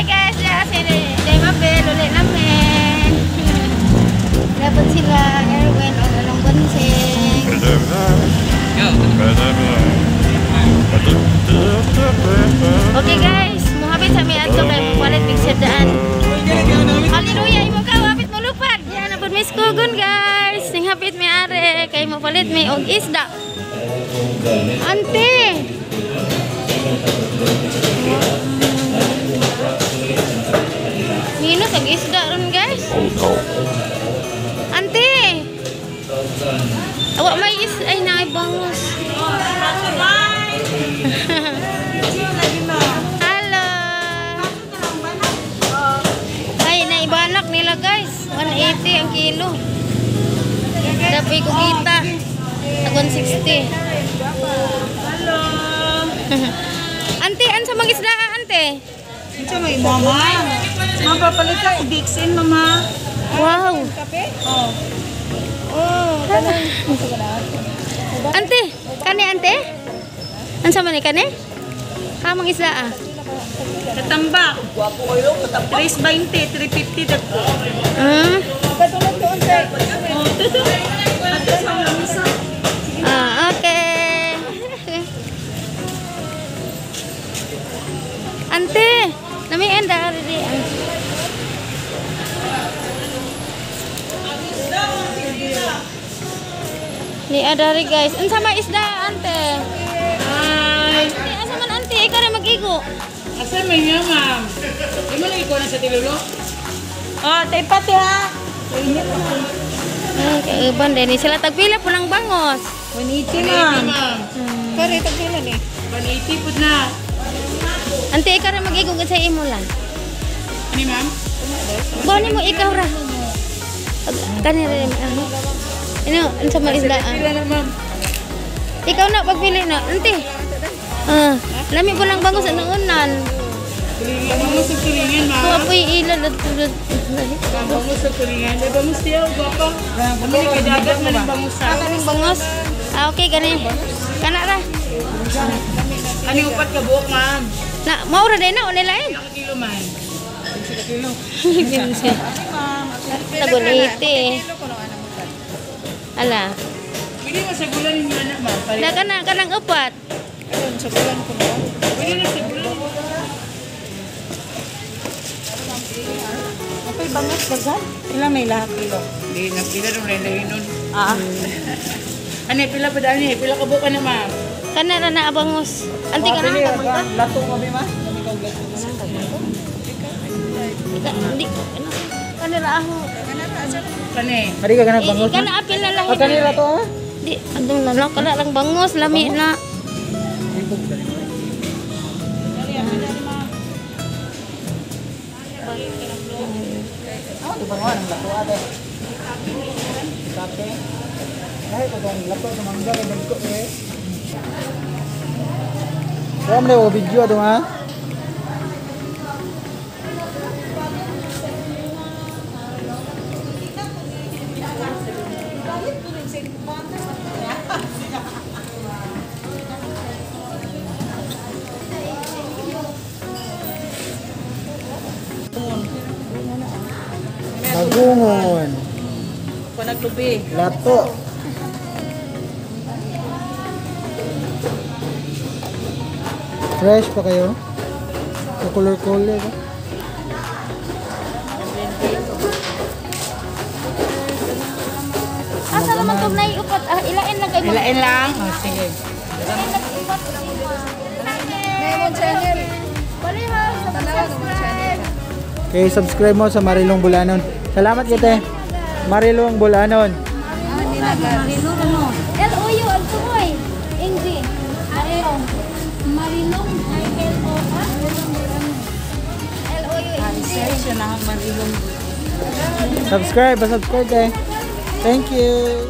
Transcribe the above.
Hi guys, diya si Day Mabel, uli namin. Dapat sila Erwin o anong bunsing. Okay guys, muhapit sa mi adto kay mupalit mig daan. Hallelujah, imo ka hapit mo lupad. Diya na pud Miss Kugon guys. Ning hapit mi are kay mopalit mi og isda. Ante. Minus ang isda ron guys. Oh no. Ante. Awa may is ay naay bangos. Hello. Ay naibanak nila guys. 180 ang kilo. Dapat ko kita. Tag 160. Hello. Ante, an sa mga isda ante? Unsa may mama? Mapapalit ka Dixon mama. Wow. Kape? Oh. Oh, kanang Ante, kani ante? Unsa man ni kani? Kamang isda ah. Katambak. Gwapo kayo, katambak. 320, 350 dagko. Ah. Oh, tuto. Ato sa lamisa. Ah, okay. Ante, nami enda ari di. Ni adari guys. Unsa may isda ante? Hi. Ante, asa man ante? Ikaw ra mag-igo. Asa man niya, ma'am? Imo lagi ko na sa tilulo? Oh, tay pati ha. Init pa. Ay, kaiban din. Sila tagpila po ng bangos. 180 ma'am. Kare tagpila ni. 180 pud na. Ante, ikaw ra mag-igo sa imo lang. Ani ma'am? Bani mo ikaw ra. Kani ra ano? Ano, unsa man isda ah? Pila na ma'am. Ikaw na pagpili na, ante. Ah, lami po lang bangos ano unan. Tulingan, bangus sa tulingan, ma'am. Kuha po yung ilad at tulad. Bangus sa tulingan. Ay, bangus siya, gwapa. Kami kay dagat man ang bangus sa. Kaning bangos. Ah, okay, gani. Kana ra. Ani upat ka buok, ma'am. Na, mao ra din na unilain. Pila ka kilo man. Kilo. Tag 180. Ala. Pwede na sa gulan ninyo anak, ma'am. Na kana kanang upat. Pwede na sa gulan. Okay, bangas daghan. Pila may lahat kilo? Hindi na pila ron rin lahi nun. Ah. Ani pila pa dani, pila ka buok na, ma'am. Kana ra na abangos. Ante kana ka bangka. Lato mo ma? Ika, Hindi ano. Kana ra ako. Kani. Mari ka kanang Eh, Kana apil na lahi. Kani lato ah. Di adong na lang kana lang bangos lami na. Ah, di ba nga ang lato ate? Kape. Ay, ko tong lato sa mangga kay dagko eh. Wa man og video ato ha. Bagungon. Ko naglubi. Lato. Fresh pa kayo? Sa color-color. Asa naman tong nay upat? Ah, ilain lang kay Ilain lang. Oh, sige. Ilain lang upat. Channel. Subscribe. Okay, subscribe mo sa Marilong Bulanon. Salamat kita. Marilong Bulanon. Marilong. L-O-U ang tumoy. N-G. Marilong. Marilong. I-L-O. L-O-U. Siya na ang Marilong. Subscribe, subscribe eh. Thank you.